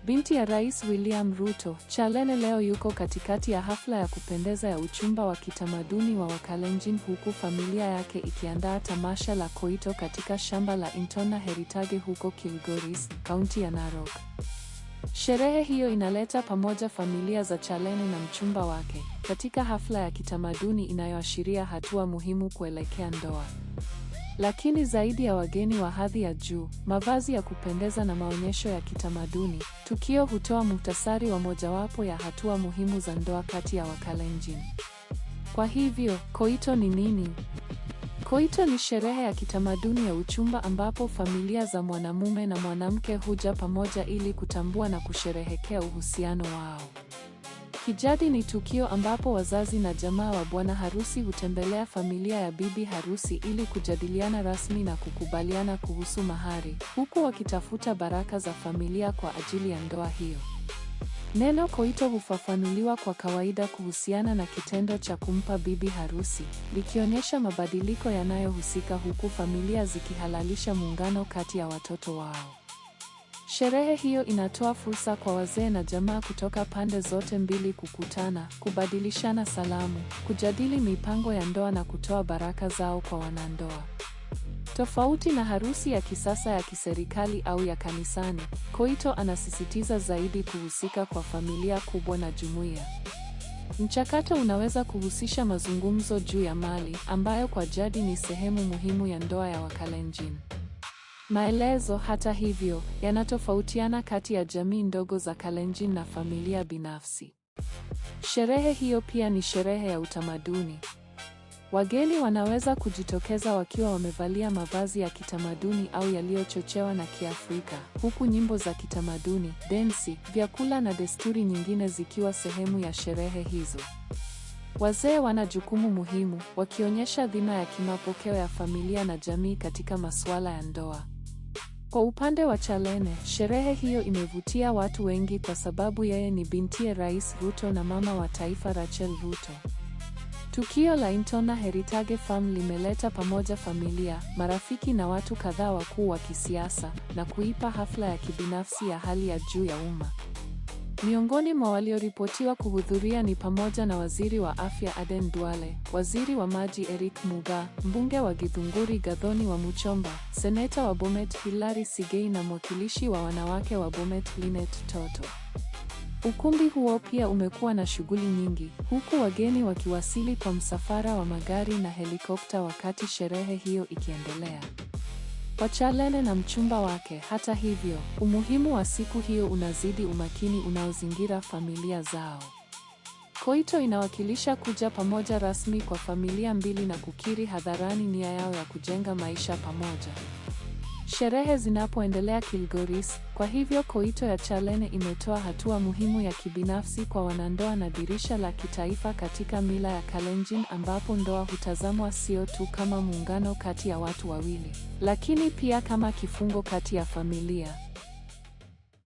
Binti ya Rais William Ruto, Charlene leo yuko katikati ya hafla ya kupendeza ya uchumba wa kitamaduni wa Wakalenjin huku familia yake ikiandaa tamasha la Koito katika shamba la Intona Heritage huko Kilgoris, kaunti ya Narok. Sherehe hiyo inaleta pamoja familia za Charlene na mchumba wake katika hafla ya kitamaduni inayoashiria hatua muhimu kuelekea ndoa. Lakini zaidi ya wageni wa hadhi ya juu, mavazi ya kupendeza na maonyesho ya kitamaduni, tukio hutoa muhtasari wa mojawapo ya hatua muhimu za ndoa kati ya Wakalenjin. Kwa hivyo, Koito ni nini? Koito ni sherehe ya kitamaduni ya uchumba ambapo familia za mwanamume na mwanamke huja pamoja ili kutambua na kusherehekea uhusiano wao. Kijadi ni tukio ambapo wazazi na jamaa wa bwana harusi hutembelea familia ya bibi harusi ili kujadiliana rasmi na kukubaliana kuhusu mahari, huku wakitafuta baraka za familia kwa ajili ya ndoa hiyo. Neno koito hufafanuliwa kwa kawaida kuhusiana na kitendo cha kumpa bibi harusi, likionyesha mabadiliko yanayohusika huku familia zikihalalisha muungano kati ya watoto wao. Sherehe hiyo inatoa fursa kwa wazee na jamaa kutoka pande zote mbili kukutana, kubadilishana salamu, kujadili mipango ya ndoa na kutoa baraka zao kwa wanandoa. Tofauti na harusi ya kisasa ya kiserikali au ya kanisani, Koito anasisitiza zaidi kuhusika kwa familia kubwa na jumuiya. Mchakato unaweza kuhusisha mazungumzo juu ya mali, ambayo kwa jadi ni sehemu muhimu ya ndoa ya Wakalenjin. Maelezo, hata hivyo, yanatofautiana kati ya jamii ndogo za Kalenjin na familia binafsi. Sherehe hiyo pia ni sherehe ya utamaduni. Wageni wanaweza kujitokeza wakiwa wamevalia mavazi ya kitamaduni au yaliyochochewa na Kiafrika, huku nyimbo za kitamaduni, densi, vyakula na desturi nyingine zikiwa sehemu ya sherehe hizo. Wazee wana jukumu muhimu, wakionyesha dhima ya kimapokeo ya familia na jamii katika masuala ya ndoa. Kwa upande wa Charlene, sherehe hiyo imevutia watu wengi kwa sababu yeye ni bintiye Rais Ruto na mama wa taifa Rachel Ruto. Tukio la Intona Heritage Farm limeleta pamoja familia, marafiki na watu kadhaa wakuu wa kisiasa na kuipa hafla ya kibinafsi ya hali ya juu ya umma. Miongoni mwa walioripotiwa kuhudhuria ni pamoja na Waziri wa Afya Aden Duale, Waziri wa Maji Eric Mugaa, mbunge wa Githunguri Gathoni wa Muchomba, seneta wa Bomet Hilary Sigei na mwakilishi wa wanawake wa Bomet Linet Toto. Ukumbi huo pia umekuwa na shughuli nyingi, huku wageni wakiwasili kwa msafara wa magari na helikopta wakati sherehe hiyo ikiendelea. Kwa Charlene na mchumba wake, hata hivyo, umuhimu wa siku hiyo unazidi umakini unaozingira familia zao. Koito inawakilisha kuja pamoja rasmi kwa familia mbili na kukiri hadharani nia yao ya kujenga maisha pamoja. Sherehe zinapoendelea Kilgoris, kwa hivyo Koito ya Charlene imetoa hatua muhimu ya kibinafsi kwa wanandoa na dirisha la kitaifa katika mila ya Kalenjin ambapo ndoa hutazamwa sio tu kama muungano kati ya watu wawili, lakini pia kama kifungo kati ya familia.